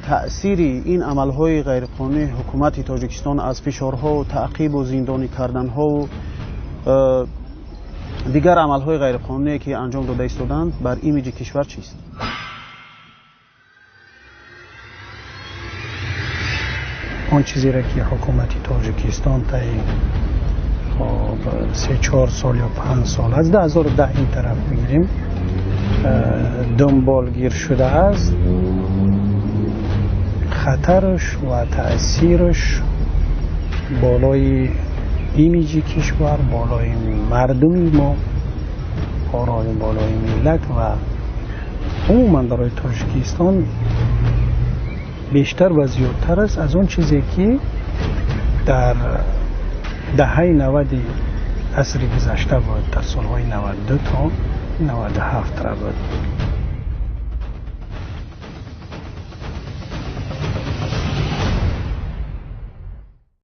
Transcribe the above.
Таъсири ин амалҳои ғайриқонунии ҳукумати Тоҷикистон аз фишорҳо, таъқибу зиндонӣ карданҳову дигар амалҳои ғайриқонуние, ки анҷом дода истоданд, бар имиҷи кишвар чист? Он чизеро, ки ҳукумати Тоҷикистон таи 3-4 сол ё 5 сол, аз 2010 ин тараф бигирем, дунболгир шудааст, хатараш ва таъсираш болои имиҷи кишвар, болои мардуми мо, болои миллат ва умуман барои Тоҷикистон бештар ва зиёдтар аст аз он чизе, ки дар даҳаи 90-и асри гузашта буд, дар солҳои 92 то 97 буд.